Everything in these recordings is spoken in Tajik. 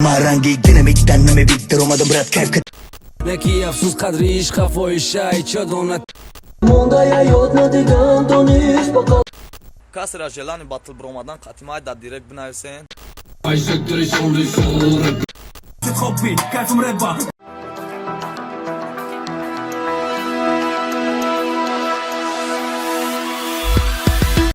Маранги динамит намебит даромадам, брат, кайф. Неки афсӯс, қадри ишқ хафои шай чо донад. Мондая ёд надигам дониш ба. Касера желани батл биромадан қатимай дар директ бинависен.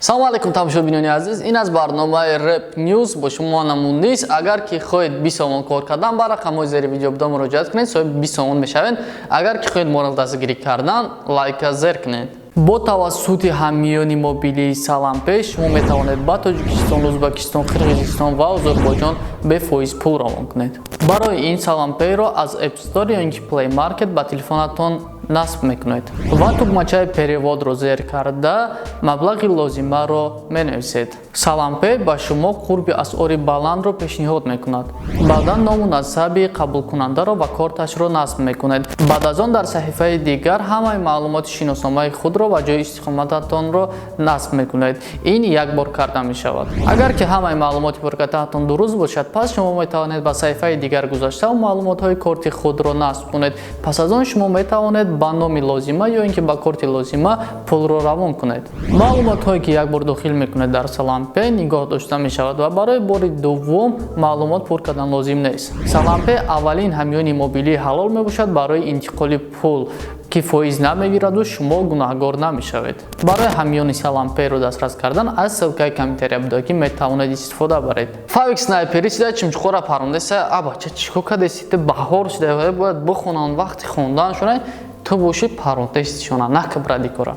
Салому алайкум, тамошобинони азиз. Ин аз барномаи Rap News, бо шумо Намун Нист. Агар ки хоҳед 20 сомон кор кардан, ба рақамҳои зери видео буда муроҷиат кунед, соҳиби 20 сомон мешавед. Агар ки хоҳед моро дастгирӣ кардан, лайка зер кунед. Бо тавассути ҳамиёни мобилии Салампей шумо метавонед ба Тоҷикистон, Ӯзбекистон, Қирғизистон ва Озарбойҷон бефоиз пул равон кунед. Барои ин Салампейро аз App Store ё ин ки Play Market ба телефонатон насб мекунед ва тугмачаи переводро зер карда, маблағи лозимаро менависед. Салампей ба шумо қурби асъори баландро пешниҳод мекунад. Баъдан ному насаби қабулкунандаро ва корташро насб мекунед. Баъд аз он дар саҳифаи дигар ҳамаи маълумоти шиносномаи худро ва ҷои истиқомататонро насб мекунед. Ин як бор карда мешавад. Агар ки ҳамаи маълумоти пуркардаатон дуруст бошад, пас шумо метавонед ба саҳифаи дигар гузашта маълумотҳои корти худро насб кунед. Пас аз он шумо метавонед ба номи лозима ё ин ки ба корти лозима пулро равон кунед. Маълумотҳое ки як бор дохил мекунед, дар Салампе нигоҳ дошта мешавад ва барои бори дуввум маълумот пур кардан лозим нест. Салампе аввалин ҳамёни мобилии ҳалол мебошад барои интиқоли пул, ки фоиз намегираду шумо гунаҳгор намешавед. Барои ҳамёни Салампейро дастрас кардан аз ссылкаи комментария буда, ки метавонед истифода баред. Фавик снайпери сида чимчуқора парондеса. А бача, чӣ кор кардеси ту? Баҳор шуда, бояд бихонанд, вақти хондан шуда, ту бошӣ парондесишона накбради кора.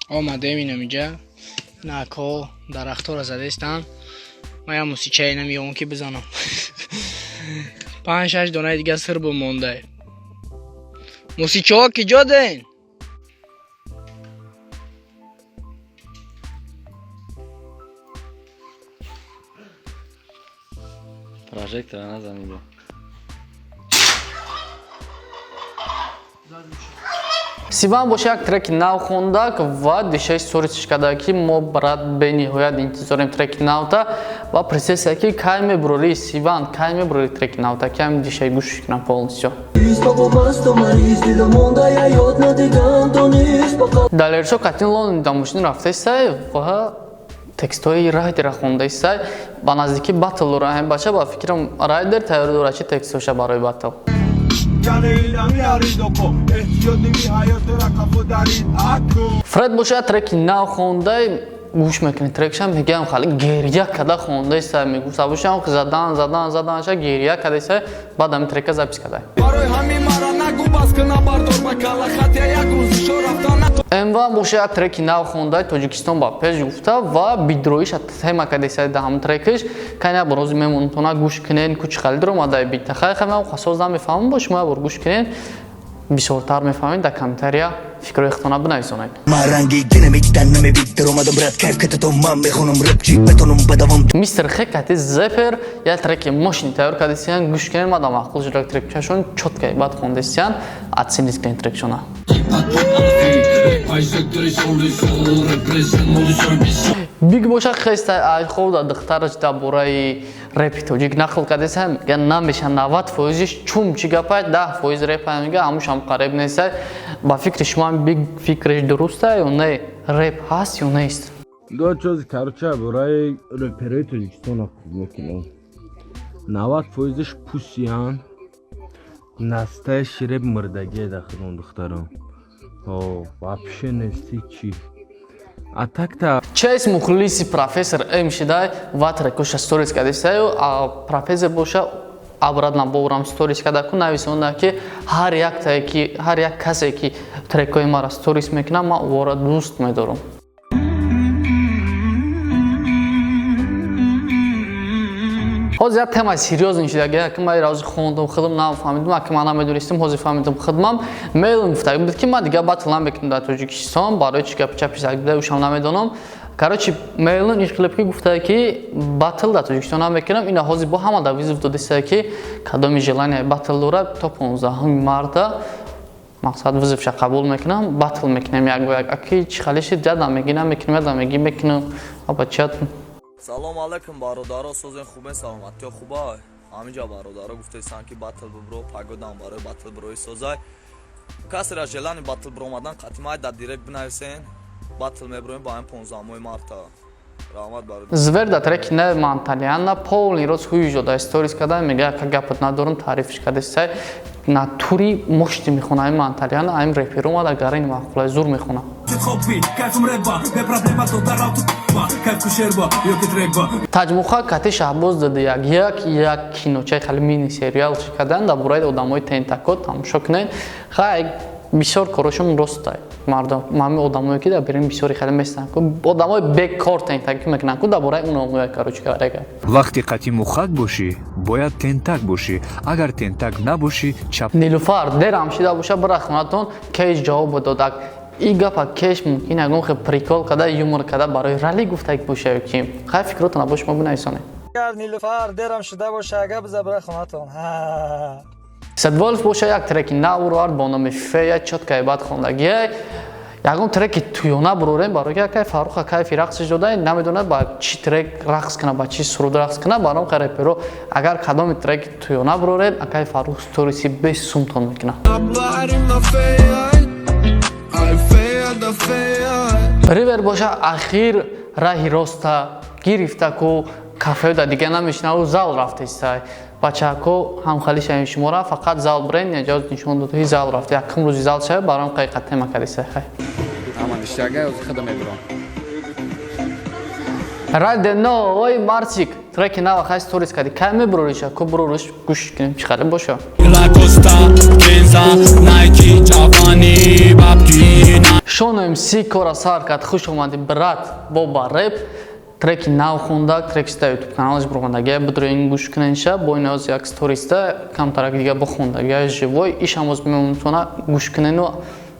Омадем инамиҷа, нако дарахтҳоро задестам. Ман як мусичае намеёвам, ки бизанам. Панҷ шаш донаи дига сир бумонда. Мусичаҳо ки ҷо ден? Прожектора назанида. Сиван боша як треки нав хондак ва дишаи сторисш карда, ки мо, брат, бениҳоят интизорем треки навта, ва присеса ки кай мебурори, Сиван, кай мебурори треки навта, ки ҳам дишаи гӯш кунам полностью. Бобо масту мариз дилу мондая ёд надигам дониш ба. Далершо катин лон дамошин рафтесай ва текстҳои райдера хондаисай. Ба наздикӣ батл дора ҳам бача. Ба фикрам, райдер тайёр дора чи текстҳоша барои батл. Фред боша треки нав хондай, гӯш мекунӣ трекша, мегӯям, хали гирья када хондаиса, мегуфта бошам, задан задан заданша гирья кадаиса, баъд ҳамин трека запись кадай. Барои ҳамин мара нагу бас ки набардор ба кала хатя як рӯз ишо рафтан. МВ боша як треки нав хондай, Тоҷикистон ба пеш гуфта ва бидроиша тема кадаиса да ҳамин трекиш. Кайна бор рози мемонтона гӯш кунен, кучи хали дуромадай бита. Хай хай, ман хасоз намефаҳмам, бо шумо як бор гӯш кунен, бисёртар мефаҳмед. Дар комментария фикрҳои худтона бинависонед. Маранги динамит намебит даромадам, брат, кайф катато. Ман мехонам рэпчи бетонам бадавам. Мистер Хекати Зепер як треки мошин тайёр кардисиян, гӯш кунен. Мада маъқул шуд трекшашон, чёткай бад хондисиян, оценить кунен трекшона. Биг боша хеста айхов да духтараш дар бораи репи тоҷик нақл кардеса, мега, намеша, 90 фоизиш чум чӣ гапай, 10% репа, мега, ҳамушам қариб неста. Ба фикри шумо, Биг фикраш дуруста ё не? Реп ҳаст ё нест? Ду чиз, короче, бораи реперои Тоҷикистон мекунам. 90 фоизиш пусиян, настоящий реп мурдагие дахилон, духтарон. О, вообще нести чи. А так-то Чейс мухлиси профессор М шидай ва трекоша сторис кардисаю, а профессор боша обратно борам сторис карда ку нависонда, ки ҳар яктае ки, ҳар як касе ки трекои мара сторис мекунам, ман ӯро дӯст медорам. Ҳозир як темаи серьёзный шидаги, ки ман рози хондум, худам нафаҳмидум, аки ман намедонистим, ҳозир фаҳмидум худмам. Мейлм гуфта буд, ки ман дигар батл намекунам дар Тоҷикистон. Барои чӣ гапи чапи зада, ушам намедонам. Короче, Мейлн ишқилиб ки гуфта, ки батл дар Тоҷикистон намекунам. Ина ҳозир бо ҳама дар вызов додиста, ки кадоми желание батл дора, то 15 марта мақсад вызовша қабул мекунам, батл мекунем як ба як. Аки чӣ хали шид, ядам меги, намекунем, ядам меги, мекунам, абачат. Салом алейкум, бародаро, созен, хубен, саломатиё хуба. Ҳаминҷа бародаро гуфтаистанд, ки батл бибро, пагодам барои батл бирои созай. Касера желание батл биромадан қатимай дар директ бинависен, батл мебироем ба ҳамин 15 марта. Раҳмат барои Звер да треки нави Манталиана полный роз ҳуй жода сторис карда, мега, ака, гапат надорам, таърифш кардесай, натури мошти мехона. Ай Манталиана, айм репер омада, гарини маъқулай, зур мехона. Таҷмуха кати Шаҳбоз дада як киночаи хеле мини сериал чӣ кардан дар бораи одамои тентако, тамошо кунед. Хай, бисёр корошон ростай. Мардум ҳами одамое ки дар берун бисёри хеле местанд ку, одамои бекор тентакӣ мекунанд ку, дар бораи он омӯя, короче говоря. Вақти қатъи мухак бошӣ, бояд тентак бошӣ, агар тентак набошӣ, чап. Нилуфар дерам шида боша, бира хонатон, кеш ҷавоб додак. И гапа кеш мумкин ягон хел прикол када, юмор када, барои рали гуфтак боша ё ки. Хай, фикротона бош, мо бинависонем. Агар Нилуфар дерам шуда боша, ага биза бира хонатон. Садволф боша як треки нав уровард бо номи Фея, чёткаи бад хондагия. Ягон треки туёна бурорем, барои ки акай Фарруха кайфи рақсиш дода, намедонад ба чӣ трек рақс кунад, ба чӣ суруд рақс кунад. Баром хай реперо, агар кадоми треки туёна буроред, акай Фаррух сториси бес сумтон мекунад. Ривер боша ахир раҳи роста гирифта ку, кафеда дига намешинаву зал рафтестай. Бачаҳако, ҳамхали шавем, шумора фақат зал бирен, яҷоз нишон дод, зал рафт, якум рӯзи зал шава, баром қайқа тема кардисай. Хай, Райдено, ой Марсик, треки нава хай сторис кади, кай мебурориша ку, буроруш, гӯш кунем, чӣ хеле боша. Шон МС кора сар кард, хуш омадӣ, брат, бо ба реп. Треки нав хондак, трек ста ютуб каналаш буромадагия, бидроин гӯш куненша. Бо ин оз як сториста камтарак дига бихондагия, живой ишам оз мемонтона, гӯш кунену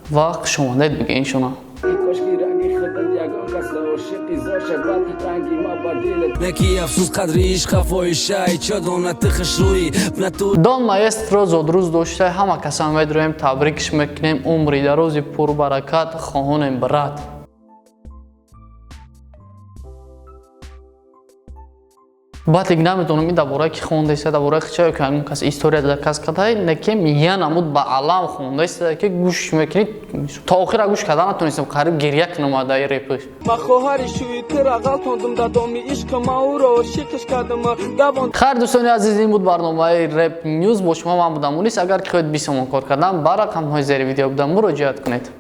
ва хуш омадед бигӯен шуна. Дон Маэстро зодрӯз дошта, ҳама каса медроем, табрикш мекунем, умри дарози пурбаракат хоҳонем, брат. Баъд намедонам, ин дар бораи ки хондаиста, дар бораи хича ё ки ягон кас история дар кас кадай, не ки я намуд ба алам хондаиста, ки гӯш мекунӣ, то охира гӯш карда натонистам, қариб гирья кунам дар репш. Ма хоҳари шӯи тира ғалтондум дар доми ишқ, ма ӯро ошиқиш кардам, давон. Хайр, дӯстони азиз, ин буд барномаи Реп Нюз, бо шумо ман будам Мунис. Агар ки хоҳед 20 сомон кор кардан, ба рақамҳои зери видео буда муроҷиат кунед.